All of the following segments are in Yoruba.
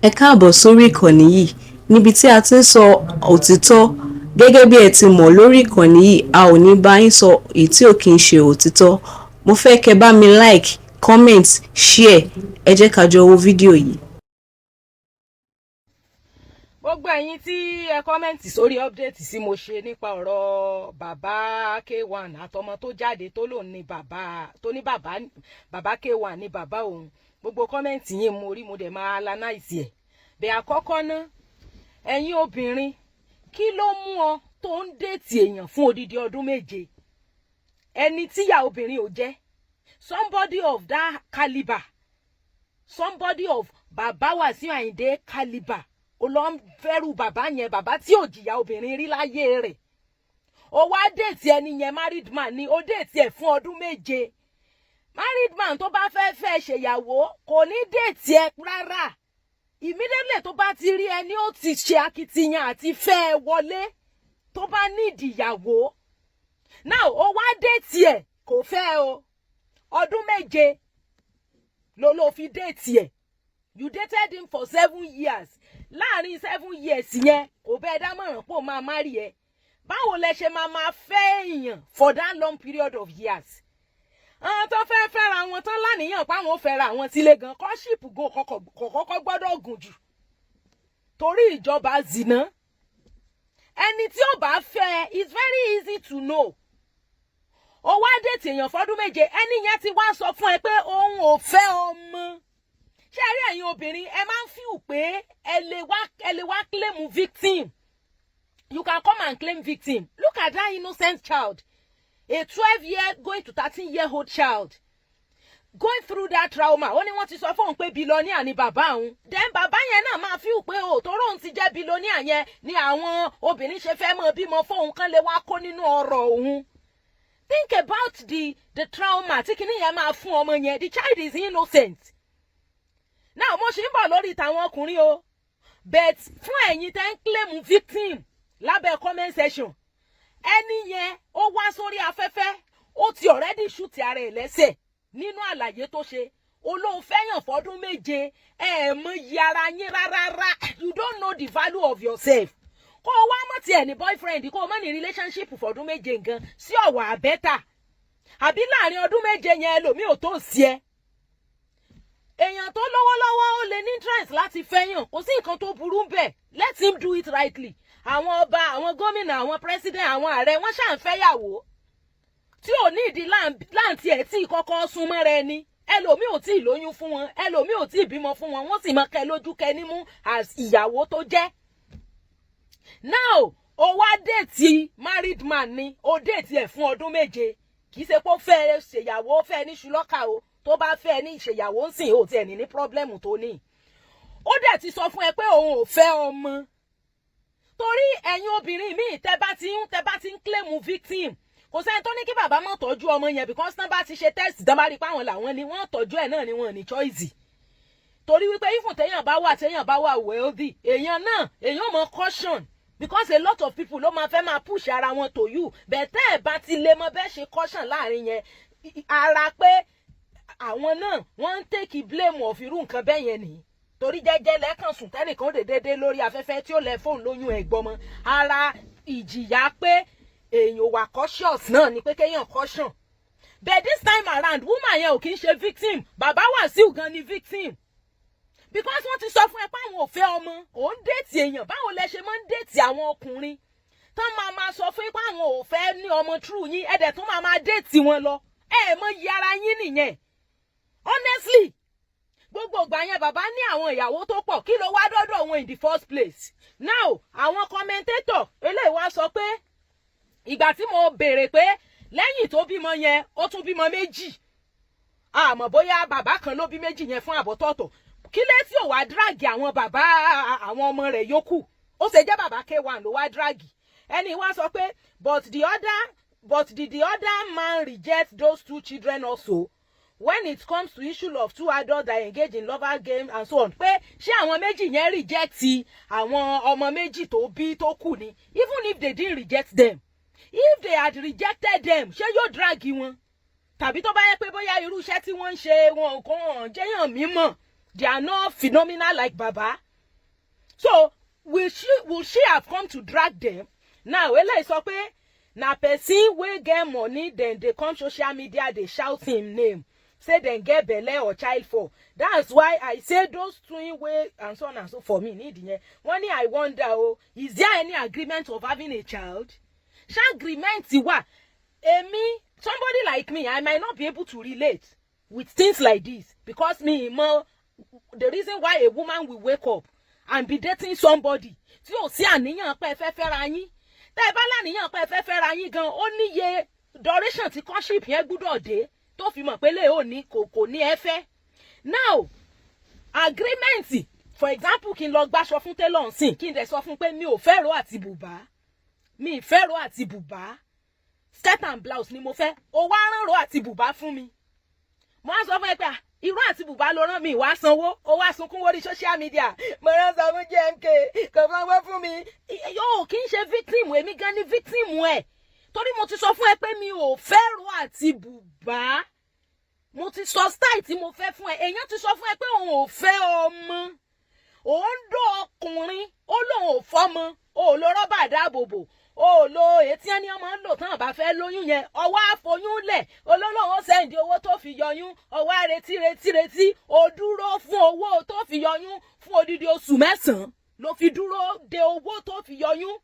Ẹ káàbọ̀ sórí ìkànnì yìí níbi tí a ti ń sọ òtítọ́. Gẹ́gẹ́ bí ẹ ti mọ̀, lórí ìkànnì yìí, a ò ní bá yín sọ èyí tí ò kí ń ṣe òtítọ́. Mo fẹ́ kẹ́ bá mi like, comment, share. Ẹ jẹ́ ká jọ wo fídíò yìí. Gbogbo ẹ̀yin tí ẹ comment sórí update tí mo ṣe nípa ọ̀rọ̀ bàbá K1 àtọmọ tó jáde tó lòun ní bàbá, tó ní bàbá, bàbá K1 ní bàbá òun, gbogbo comment yín mo rí, mo dẹ̀ máa analyse ẹ̀. Bẹ́ẹ̀, àkọ́kọ́ ná, ẹ̀yin obìnrin, kí ló mú ọ tó ń date èèyàn fún odidi ọdún 7? Ẹni tíyà obìnrin ò jẹ́, somebody of that caliber, somebody of bàbá Wàsíù Àyìndé caliber, ó lọ ń fẹ́rù bàbá yẹn, bàbá tí ò jìyà obìnrin rí láyé rẹ̀. Ó wá date ẹni yẹn, married man ni, ó date ẹ̀ fún ọdún 7. Married man tó bá fẹ́ fẹ́ ṣèyàwó kò ní date ẹ rárá. Immediately tó bá ti rí ẹni, ó ti ṣe akitiyan àti fẹ́ ẹ wọlé tó bá nídìí ìyàwó. Now, ó wá date ẹ̀, kò fẹ́ o. Ọdún 7 ló fi date ẹ̀. You dated him for 7 years. Láàrin 7 years yẹn, kò bẹ́ẹ̀ dámọ̀ràn pò máa marry ẹ. Báwo lẹ ṣe máa máa fẹ́ èèyàn for that long period of years? Àwọn tó fẹ́ fẹ́ra wọn tán láníyàn páwọn ò fẹ́ra àwọn sílé gan, courtship go kò kọ́kọ́ gbọ́dọ̀ gùn jù torí ìjọba zina. Ẹni tí ó bá fẹ́, it's very easy to know. Ó wá date èèyàn fọ́dún 7, ẹni yẹn ti wá sọ fún ẹ pé òun ò fẹ́ ọmọ. Ṣé ẹ rí ẹ̀yin obìnrin, ẹ máa ń feel pé ẹ lè wá claim victim. You can come and claim victim. Look at that innocent child, a 12 year going to 13 year old child going through that trauma. Ó ní wọ́n ti sọ fóun pé billionaire ni bàbá òun. Then bàbá yẹn náà máa feel pé o tó róun ti jẹ́ billionaire yẹn ni àwọn obìnrin ṣe fẹ́ mọ bímọ fóun kán lè wá kó nínú ọrọ̀ òun. Think about the trauma tí kinní yẹn máa fún ọmọ yẹn. The child is innocent. Now, mo ṣì ń bọ̀ lórí tàwọn ọkùnrin o, but fún ẹ̀yin tẹ́ ń claim victim lábẹ́ comment section, ẹni yẹn ó wá sórí afẹ́fẹ́, ó ti already shoot ara ẹ̀ lẹ́sẹ̀ nínú àlàyé tó ṣe. Olóhùn fẹ́yàn fọdún 7, ẹ ẹ̀ mọ iye ara yín rárá. You don't know the value of yourself. Kó o wá mọ̀ tiẹ̀ ní boyfriend, kó o mọ̀ ní relationship fọdún 7 nǹkan sí ọ̀wà àbẹ́tà, àbí láàrin ọdún 7 yẹn, ẹlòmíì ò tó sí ẹ. Èèyàn tó lówó lọ́wọ́, ó lè ní interest láti fẹ́yàn, kò sí nǹkan tó burú bẹ́ẹ̀. Let him do it rightly. Àwọn ọba, àwọn gómìnà, àwọn president, àwọn ààrẹ, wọ́n ṣà ń fẹ́yàwó tí ò ní ìdí láǹtí ẹ̀ tí kọ́kọ́ súnmọ́ rẹ ni. Ẹlòmíì ò tí ì lóyún fún wọn, ẹlòmíì ò tí ì bímọ fún wọn, wọ́n sì mọ kẹ lójú kẹ nímú as ìyàwó tó jẹ́. Now, ó wá date, married man ni, ó date ẹ̀ fún ọdún 7. Kì í ṣe pé ó fẹ́ ṣèyàwó, ó fẹ́ ní ṣùlọ́kà o. Tó bá fẹ́ ní ìṣèyàwó ń sìn, ó tiẹ̀ ní problem tó ní. Ó dẹ̀ ti sọ fún ẹ pé òun ò fẹ́ ọmọ. Torí ẹ̀yin obìnrin míì, tẹ́ bá ti ń claim victim, kò sẹ́ni tó ní kí bàbá mọ̀ tọ́jú ọmọ yẹn, because tán bá ti ṣe test, tán bá rí pé àwọn làwọn ni wọ́n tọ́jú ẹ̀ náà ni, wọ́n ní choice. Torí wípé even téèyàn bá wà wealthy, èèyàn náà, èèyàn mọ̀ caution, because a lot of people ló máa fẹ́ máa push ara wọn to you. Bẹ́ẹ̀, tẹ́ ẹ̀ bá ti lè mọ bẹ́ẹ̀ ṣe caution láàrin yẹn, ara pé àwọn náà wọ́n ń take blame of irú nǹkan bẹ́ẹ̀ yẹn nìyí. Torí jẹ́jẹ́ lẹ́kàn sùn, tẹ́nìkan ó dédé lórí afẹ́fẹ́ tí ó lẹ fóun lóyún ẹ̀gbọ́n mọ́. Ara ìjìyà pé èèyàn wà cautious náà ni pé kéèyàn caution. But this time around, woman yẹn ò kì í ṣe victim, bàbá Wàsíù gan ni victim, because wọ́n ti sọ fún ẹ pé àwọn ò fẹ́ ọmọ. Ò ń date èèyàn. Báwo lẹ ṣe máa ń date àwọn ọkùnrin tán máa máa sọ fún yín pé àwọn ò fẹ́ ní ọmọ through yín, ẹ dẹ̀ tún máa máa date wọn lọ? Ẹ mọ iye ara yín nìyẹn. Honestly, gbogbo ìgbà yẹn, bàbá ní àwọn ìyàwó tó pọ̀, kí ló wá dọ́dọ̀ wọn in the first place? Now, àwọn commentator eléyìí wá sọ pé ìgbà tí mo béèrè pé lẹ́yìn tó bímọ yẹn, ó tún bímọ méjì, àmọ́ bóyá bàbá kan ló bí méjì yẹn fún àbọ̀tọ̀ọ̀tọ̀, kí létí ò wá drag àwọn bàbá àwọn ọmọ rẹ̀ yòókù? Ó ṣe jẹ́ bàbá K1 ló wá drag? Ẹni wá sọ pé but did the other man reject those two children also, when it comes to issue of two adults that engage in lover game and so on? Pé ṣé àwọn méjì yẹn reject àwọn ọmọ méjì tó bí tó kù ni? Even if they didn't reject them, if they had rejected them, ṣé yóò drag wọn? Tàbí tó bá yẹ pé bóyá irú iṣẹ́ tí wọ́n ń ṣe, wọn kò hàn jẹ́yàn mímọ̀, they are not phenomenal like baba. So will she have come to drag them now? Eléyìí sọ pé na person wey get money dem dey come social media dey shout him name, say dem get belle or child for. That's why I say those twin wey and so on and so for me nídìí yẹn. Wọ́n ní, "I wonder o, is there any agreement of having a child?" Ṣé agreement wà? Èmi, somebody like me, I might not be able to relate with things like this because me mọ the reason why a woman will wake up and be dating somebody tí ò sí àníyàn pé ẹ fẹ́ fẹ́ra yín. Tẹ́ ẹ bá láníyàn pé ẹ fẹ́ fẹ́ra yín gan, ó níye duration tí courtship yẹn gbúdọ̀ dé tó fi mọ̀ pé lè ò ní kò ní ẹ fẹ́. Now, agreement, for example, kí n lọ gbàṣọ fún tailor nsìn, kí n dẹ̀ sọ fún pé mi ò fẹ́ ro àti bùbá, mi ì fẹ́ ro àti bùbá, skirt and blouse ni mo fẹ́. O wá rán ro àti bùbá fún mi. Mo á sọ fún ẹ pé, "Ah, ìró àti bùbá ló rán mi." Wá sanwó, ó wá sunkún wórí social media, "Mo rán sọ fún JMK, kò sanwó fún mi." Yóò kí n ṣe victim, èmi gan ni victim ẹ, torí mo ti sọ fún ẹ pé mi ò fẹ́ ro àti bùbá. Mo ti sọ style tí mo fẹ́ fún ẹ. Èèyàn ti sọ fún ẹ pé òun ò fẹ́ ọmọ, òun dó ọkùnrin, ó lóun ò fọ́mọ. Ó lo rọ́bà dáàbòbò, ó lo etí ẹni ọmọ ń lò tán bá fẹ́ lóyún yẹn. Ọwọ́ àfoyún lẹ̀, olólùwọ́n send owó tó fi yọyún. Ọwọ́ àretí, retí, retí, ó dúró fún owó tó fi yọyún fún odidi oṣù 9 ló fi dúró de owó tó fi yọyún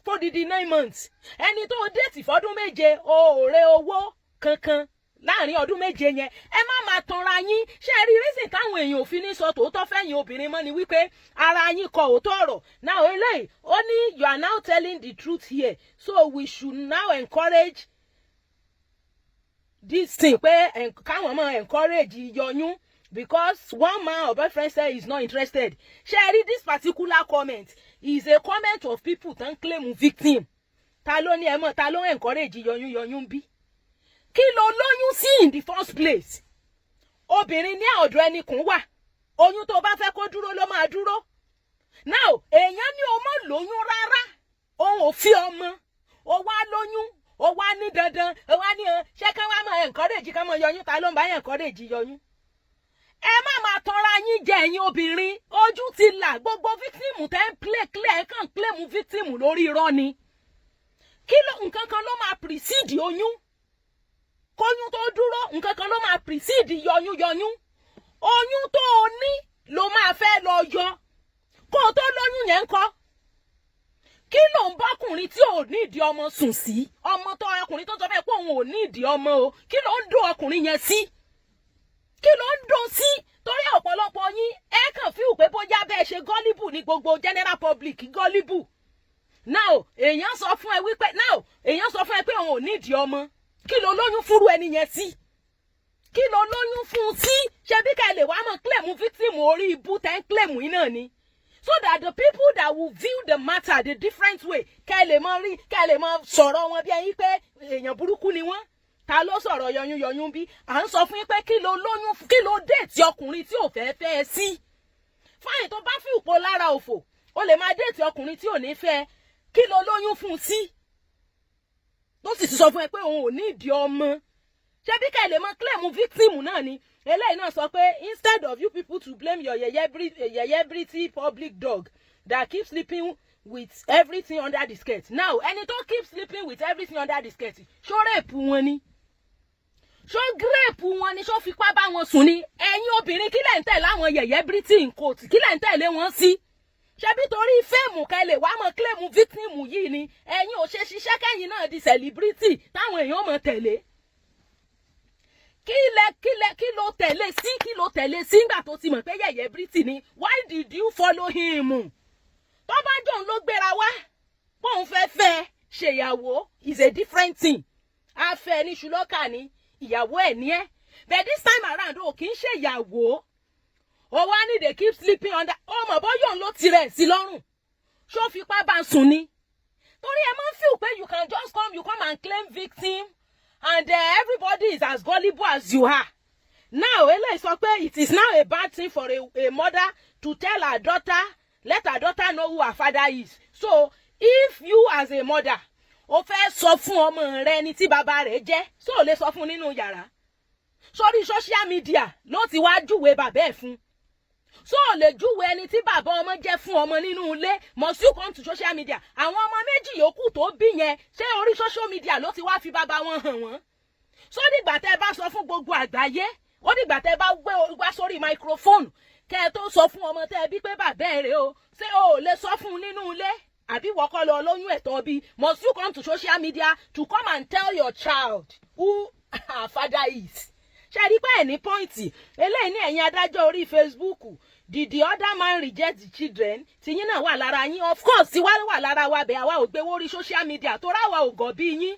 fódidi 9 months. Ẹni tó date fọdún 7, o ò re owó kankan láàrin ọdún 7 yẹn. Ẹ má máa tanra yín. Ṣé ẹ rí reason táwọn èèyàn ò fi ní sọ tòótọ́ fẹ́yìn obìnrin mọ́ ni wípé ara yín kọ òótọ́ ọ̀rọ̀. Now, eléyìí ó ní, "You are now telling the truth here, so we should now encourage this thing," pé káwọn máa encourage yọyún because one man or boyfriend say he is not interested. Ṣé ẹ rí, this particular comment is a comment of people tán claim victim. Ta ló ní ẹ mọ̀? Ta ló encourage yọyún yọyún bí? Kí ló lóyún sí in the first place? Obìnrin ní ọ̀dọ̀ ẹnìkún wà, oyún tó bá fẹ́ kó dúró ló máa dúró. Now, èèyàn ní o mọ̀ lóyún rárá, òun ò fi ọmọ, o wá lóyún, o wá ní dandan, o wá ní ọ ṣé ká wá máa encourage ká máa yọyún? Ta ló ń bá yẹn encourage yọyún? Ẹ má máa tọra yín jẹ, ẹ̀yin obìnrin. Ojú ti là. Gbogbo victim tẹ́ ń play clear kàn claim victim lórí irọ́ ni. Kí ló, nǹkan kan ló máa precede oyún kóyún tó dúró, nǹkan kan ló máa precede yọyún yọyún. Oyún tó o ní ló máa fẹ́ lọ yọ. Kó o tó lóyún yẹn ń kọ́, kí ló ń bọ́kùnrin tí ò nídìí ọmọ sùn sí? Ọmọ tó ọkùnrin tó sọ fẹ́ pé òun ò nídìí ọmọ o, kí ló ń dún ọkùnrin yẹn sí? Kí ló ń dún sí? Torí ọ̀pọ̀lọpọ̀ yín, ẹ kàn fíw pé bóyá bẹ́ẹ̀ ṣe gullible ní gbogbo general public gullible. Now, èèyàn sọ fún ẹ wípé, now, èèyàn sọ fún ẹ pé òun ò nídìí ọmọ, kí ló lóyún fúru ẹni yẹn sí? Kí ló lóyún fún sí? Ṣebí ká lè wá mọ̀ claim victim orí ibú tẹ́ ń claim yín náà ni, so that the people that will view the matter the different way, kẹ́ lè mọ rí, kẹ́ lè mọ sọ̀rọ̀ wọn bí ẹyin pé èèyàn burúkú ni wọ́n. Ta ló sọ̀rọ̀ yọyún yọyún bí? À ń sọ fún yín pé kí ló lóyún, kí ló date ọkùnrin tí ò fẹ́ fẹ́ ẹ sí? Fáyìn tó bá fi òpó lára òfò, ó lè máa date ọkùnrin tí ò ní fẹ́. Kí ló lóyún fún sí, tó sì ti sọ fún ẹ pé òun ò ní ìdí ọmọ? Ṣebí ká lè mọ claim victim náà ni. Eléyìí náà sọ pé, "Instead of you people to blame your yeyebrity public dog that keep sleeping with everything under the skirt." Now, ẹni tó keep sleeping with everything under the skirt, ṣó rape wọn ni? Ṣó rape wọn ni? Ṣó fipá bá wọn sùn ni? Ẹ̀yin obìnrin, kí lẹ̀ ń tẹ̀lé àwọn yeyebrity in quote? Kí lẹ̀ ń tẹ̀lé wọn sí? Ṣebí torí fame kẹ́ lè wá mọ̀ claim victim yìí ni. Ẹ̀yin ò ṣe ṣiṣẹ́ kẹ́yìn náà di celebrity táwọn èèyàn mọ̀ tẹ̀lé. Kí lẹ kí ló tẹ̀lé sí? Kí ló tẹ̀lé sí nígbà tó ti mọ̀ pé yeyebrity ni? Why did you follow him? Tó bá jọ̀ọ́ ló gbéra wá bóun fẹ́ fẹ́ ṣèyàwó is a different thing. Afẹ́ ní ṣùlọ́kà ni ìyàwó ẹ̀ ní ẹ́, but this time around, o kì í ṣe ìyàwó. O wá ní they keep sleeping under. Ó mọ̀ bóyá òun ló tirẹ̀ sí lọ́rùn, ṣó fipá bá sùn ni? Torí ẹ máa ń feel pé you can just come, you come and claim victim and everybody is as gullible as you are. Now, eléyìí sọ pé it is now a bad thing for a mother to tell her daughter, let her daughter know who her father is. So if you as a mother, o fẹ́ sọ fún ọmọ rẹ ní tí bàbá rẹ̀ jẹ́, so o lè sọ fún nínú yàrá? Sórí social media ló ti wá júwe bàbá ẹ̀ fún. So ò lè júwe ẹni tí bàbá ọmọ jẹ́ fún ọmọ nínú ilé? Must you come to social media? Àwọn ọmọ méjì yòókù tó bí yẹn, ṣé orí social media ló ti wá fi bàbá wọn hàn wọ́n? So dìgbà tẹ́ bá sọ fún gbogbo àgbáyé, ó dìgbà tẹ́ bá gbé wá sórí microphone kẹ́ ẹ tó sọ fún ọmọ tẹ́ ẹ bí pé bàbá ẹ rèé o? Ṣé o ò lè sọ fún un nínú ilé? Àbí wọ́kọ́ lọ lóyún ẹ̀tọ́ bí? Must you come to social media to come and tell your child who her father is? Ṣe rí pé ẹ̀ ní point eléyìí ní? Ẹ̀yin adájọ́ orí Facebook, did the other man reject the children? Tiyín náà wà lára yín. Of course, tiwa wà lára wa bẹ́ẹ̀. Àwa ò gbé wórí social media tó ráwa ò gọ̀ bí yín,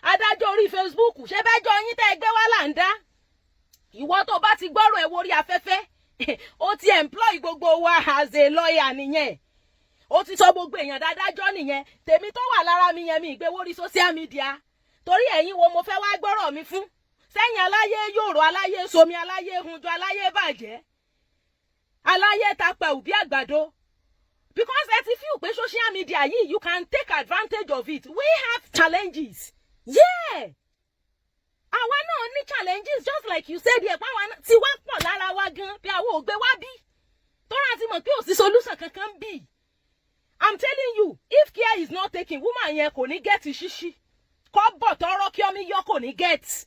adájọ́ orí Facebook. Ṣé bẹ́jọ́ yín tẹ́ ẹ gbé wá là ń dá? Ìwọ tó bá ti gbọ́rọ̀ ẹ wórí afẹ́fẹ́, ó ti employ gbogbo wa as a lawyer nìyẹn. Ó ti sọ gbogbo èèyàn dádájọ́ nìyẹn. Tèmi tó wà lára mi yẹn, mi ìgbé wórí social media torí ẹ̀yin wo mo fẹ́ wá gbọ́rọ̀ mi fún sẹ́yìn? Aláyé yòrò, aláyé somi, aláyé hunjọ, aláyé bàjẹ́, aláyé tapẹ̀ òbí àgbàdo, because ẹ ti feel pé social media yìí, you can take advantage of it. We have challenges, yeah. Àwa náà ní challenges, just like you said here, pàwọn tí wá pọ̀ lára wa gan bí àwọn ò gbé wá bí tó rántí mọ̀ pé ò sí solution kankan bí. I'm telling you, if care is not taken, woman yẹn kò ní get ṣíṣí kọ́ bọ̀ tọrọ kí ọmọ yọ, kò ní get,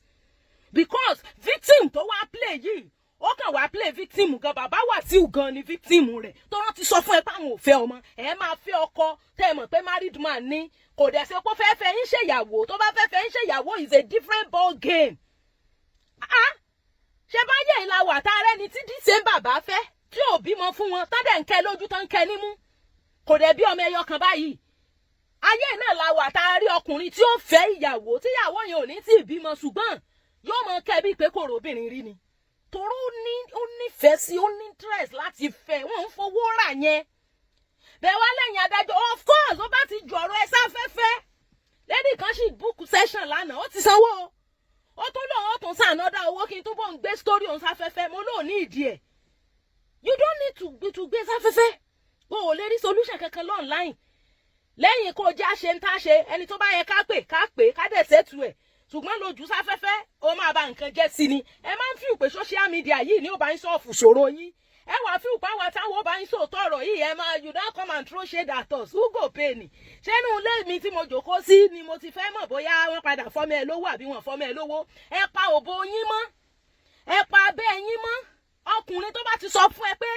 because victim tó wá play yìí, ó kàn wá play victim gan. Bàbá Wàsíù gan ni victim rẹ̀ tó rántí sọ fún ẹ pé àwọn ò fẹ́ ọmọ ẹ, máa fẹ́ ọkọ tẹ́ ẹ mọ̀ pé married man ní. Kò dẹ̀ ṣe pé ó fẹ́ fẹ́ ń ṣèyàwó. Tó bá fẹ́ fẹ́ ń ṣèyàwó is a different ball game. Ah, ṣe bá yẹ ìlà wà tá a rẹ́ni tí díṣe ń bàbá fẹ́ tí ò bímọ fún wọn, tán dẹ̀ ń kẹ́ lójú, tán ń kẹ́ nímú, kò dẹ̀ bí ọmọ ẹyọ kan báyìí. Ayé náà la wà tá a rí ọkùnrin tí ó fẹ́ ìyàwó, tíyàwó yẹn ò ní tí ì bímọ, ṣùgbọ́n yóò mọ kẹ́ bíi pé kò róbìnrin rí ni, toró ní ó nífẹ̀ẹ́ sí, ó ní interest láti fẹ́. Wọ́n ń fowó rà yẹn bẹ́ẹ̀ wá lẹ́yìn adájọ́. Of course, ó bá ti ju ọ̀rọ̀ ẹ sáfẹ́fẹ́. Lady kan sì book session lánàá, ó ti sanwó, ó tún lòun ó tún san another owó kí n túbọ̀ ń gbé story òun sáfẹ́fẹ́. Mo lóò ní ìdí ẹ̀. You don't need to gbé sáfẹ́fẹ́. O ò lè rí solution kankan online lẹ́yìn kó já ṣe ń tá ṣe. Ẹni tó bá yẹ ká pè, ká pè, ká dẹ̀ ṣètù ẹ̀, ṣùgbọ́n lójú sáfẹ́fẹ́, ó máa ba nǹkan jẹ́ sí ni. Ẹ máa ń fi pé social media yìí ní ó bá ń solve ṣòro yín. Ẹ wàá fi ìpá wa táwọn ó bá ń sòótọ́ ọ̀rọ̀ yìí. Ẹ máa, you don come and throw shade at us. Who go pay ni? Ṣé inú ilé mi tí mo jòkó sí ni mo ti fẹ́ mọ̀ bóyá wọ́n padà fọ́mọ ẹ lówó àbí wọ́n fọ́mọ ẹ lówó? Ẹ pa òbò yín mọ́, ẹ pa abẹ́ yín mọ́. Ọkùnrin tó bá ti sọ fún ẹ pé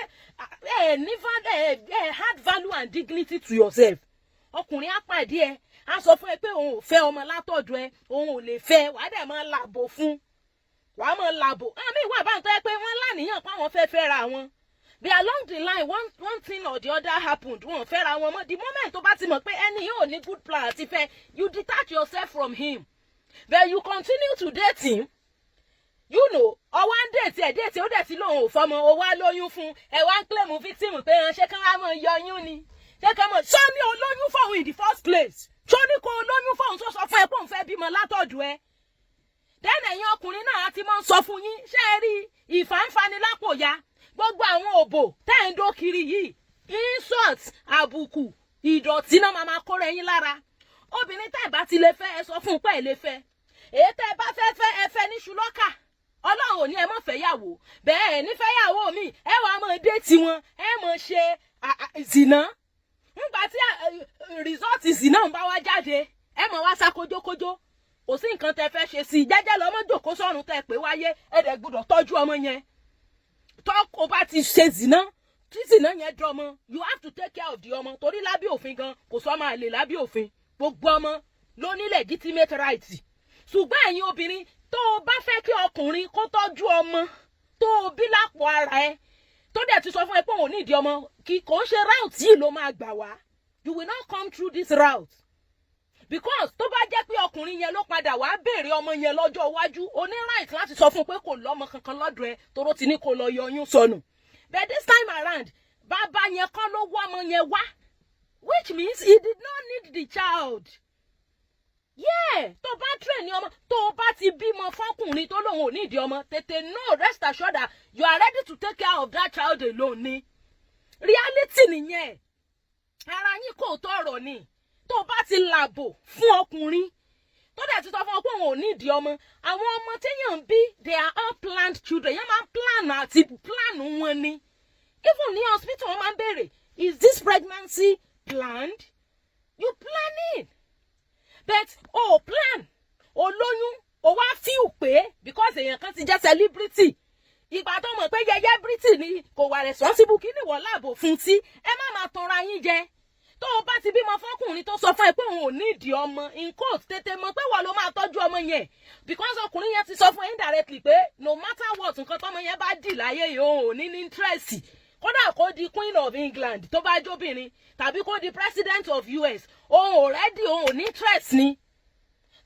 ẹ ní ẹ add value and dignity to yourself, ọkùnrin á pàdé ẹ, á sọ fún ẹ pé òun ò fẹ́ ọmọ látọ̀dọ̀ ẹ, òun ò lè fẹ́. Wàá dẹ̀ máa làbò fún, wàá máa làbò. Àmì ìwà àbáǹtọ́ tó yẹ pé wọ́n láníyàn pé àwọn fẹ́ fẹ́ra wọn bí, along the line, one thing or the other happened, wọn fẹ́ra wọn mọ́. The moment tó bá ti mọ̀ pé ẹni yóò ní good plan àti fẹ́, you detach yourself from him, but you continue to date him. Ọwọ́ ń date ẹ̀, date, ó dẹ̀ ti lóun ò fọmọ, ó wá lóyún fún ẹ, wá ń claim victim pé ṣé kán wá mọ̀ yọyún ni? Ṣé kán mọ̀ sọ ní olóyún fóun in the first place? Ṣó ní kó olóyún fóun? Tó sọ fún ẹ pé òun fẹ́ bímọ látọ̀dọ̀ ẹ? Then ẹ̀yin ọkùnrin náà á ti máa ń sọ fún yín, ṣé ẹ rí ìfàǹfààní lápò ya gbogbo àwọn òbò tẹ́ ẹ̀ ń dó kiri yìí, insult, àbùkù, ìdọ̀tí náà máa máa kóra ẹ̀yin lára. Obìnrin tẹ́ ẹ̀ bá ti lè fẹ́, ẹ sọ fún un pé ẹ lè fẹ́. Èyí tẹ́ ẹ bá fẹ́ fẹ́, ẹ fẹ́ ní ṣùlọ́kà. Ọlọ́run ò ní ẹ mọ̀ fẹ́ yàwó bẹ́ẹ̀. Ẹ nífẹ̀ẹ́ yàwó mi, ẹ wàá mọ̀ dé tiwọn, ẹ mọ̀ ṣe zìnà. Nígbà tí result zìnà ń bá wá jáde, ẹ mọ̀ wá sá kójókójó. Kò sí nǹkan tẹ́ fẹ́ ṣe sí i. Jẹ́jẹ́ lọ́mọ jòkó sọ́run tẹ́ pé wáyé. Ẹ dẹ̀ gbọ́dọ̀ tọ́jú ọmọ yẹn. Tọ́ bá ti ṣe zìnà, tí zìnà yẹn dọ́mọ, you have to take care of the ọmọ, torí lábẹ́ òfin gan, kò sọ máa lè lábẹ́ òfin, gbogbo ọmọ ló ní legitimate right. Ṣùgbọ́n ẹ̀yin obìnrin, tó o bá fẹ́ kí ọkùnrin kó tọ́jú ọmọ tó o bí lápò ara ẹ, tó dẹ̀ ti sọ fún ẹ pé òun ò ní ìdí ọmọ, kí kò ń ṣe route yìí ló máa gbà wá. You will not come through this route, because tó bá jẹ́ pé ọkùnrin yẹn ló padà wá béèrè ọmọ yẹn lọ́jọ́ iwájú, o ní right láti sọ fún un pé kò lọ́mọ kankan lọ́dọ̀ ẹ, toró ti ní kó lọ yọyún sọnù. But this time around, bàbá yẹn kọ́ ló wá ọmọ yẹn wá, which means he did not need the child. Yeah, tó bá train ní ọmọ, tó bá ti bímọ fọkùnrin tó lóun ò ní ìdí ọmọ, tètè no rest assured that you are ready to take care of that child alone ni. Reality nìyẹn. Ara yín kò tọrọ ni. Tó bá ti làbò fún ọkùnrin tó dẹ̀ ti sọ fún ọ pé òun ò ní ìdí ọmọ, àwọn ọmọ téèyàn ń bí, they are all planned children. Yẹn máa ń plan àti plan wọn ni. Even ní hospital, wọ́n máa ń béèrè, "Is this pregnancy planned?" You plan it, but o ò plan. O lóyún, o wá feel pé because èèyàn kan ti jẹ́ celebrity, ìgbà tó mọ̀ pé yẹyẹ ni, kò wà responsible, kí ni wọ́n láàbò fún tí? Ẹ má máa tanra yín jẹ. Tó o bá ti bímọ fọkùnrin tó sọ fún ẹ pé òun ò nídìí ọmọ in quote, tètè mọ̀ pé wọ́n ló máa tọ́jú ọmọ yẹn, because ọkùnrin yẹn ti sọ fún ẹ indirectly pé no matter what, nǹkan tọ́mọ yẹn bá dì láyé yìí, òun ò ní ní interest. Kódà kó di Queen of England tó bá jóbìnrin, tàbí kó di President of US, òun ò ready, òun ò ní interest ni.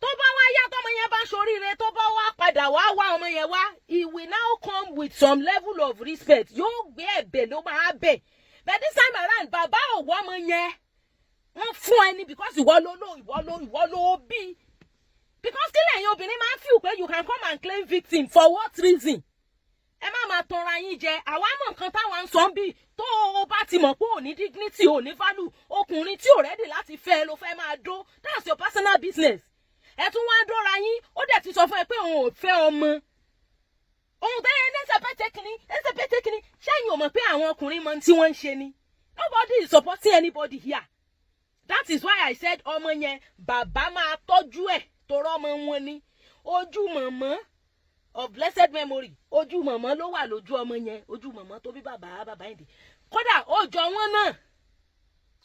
Tó bá wá yá, tọmọ yẹn bá ṣoríire, tó bá wá padà wá wá ọmọ yẹn wá, he will now come with some level of respect. Yóò gbé ẹ̀bẹ̀ ló máa bẹ̀. But this time around, bàbá ò wọ́ ọmọ yẹn, wọ́n fún ẹni because ìwọ ló bí. Because kí lẹ́yìn obìnrin máa ń feel pé you can come and claim victim? For what reason? Ẹ má máa tanra yín jẹ. Àwa mọ̀ nǹkan táwa ń sọ bí. Tó o bá ti mọ̀ pé ò ní dignity, ò ní value, ọkùnrin tí ò ready láti fẹ́ ẹ ló fẹ́ máa dó, that's your personal business. Ẹ tún wá dóra yín, ó dẹ̀ ti sọ fún ẹ pé òun ò fẹ́ ọmọ òun tẹ́yẹ ní ẹsẹ̀ kìíní, ẹsẹ̀ kìíní. Ṣẹ́yìn ò mọ̀ pé àwọn ọkùnrin mọ tí wọ́n ń ṣe ni? Nobody is supporting anybody here. That is why I said ọmọ yẹn, bàbá máa tọ́jú ẹ̀, torọ́ ọmọ wọn ni. Ojú mọ̀mọ́ of blessed memory, ojú mọ̀mọ́ ló wà lójú ọmọ yẹn, ojú mọ̀mọ́ tó bí bàbá bàbá yìí, kódà ó jọ wọn náà.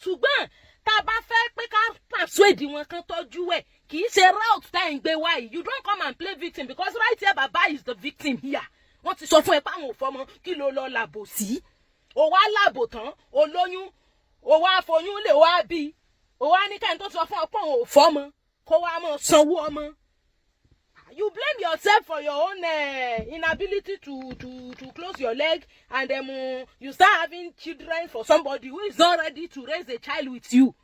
Ṣùgbọ́n tá a bá fẹ́ pé ká persuade wọn kán tọ́jú ẹ̀, kì í ṣe route tá ẹ̀ ń gbé wá yìí. You don't come and play victim, because right here, baba is the victim here. Wọ́n ti sọ fún ẹ pé àwọn ò fọmọ, kí ló lọ làbò sí? O wá làbò tán, o lóyún, o wá foyún lè wá bí, o wá ní káyọ̀ tó sọ fún ọ pé òun ò fọmọ, kó wá mọ̀ sanwó ọmọ. You blame yourself for your own inability to close your leg, and you start having children for somebody who is not ready to raise a child with you.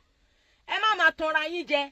Ẹ má máa tanra yín jẹ.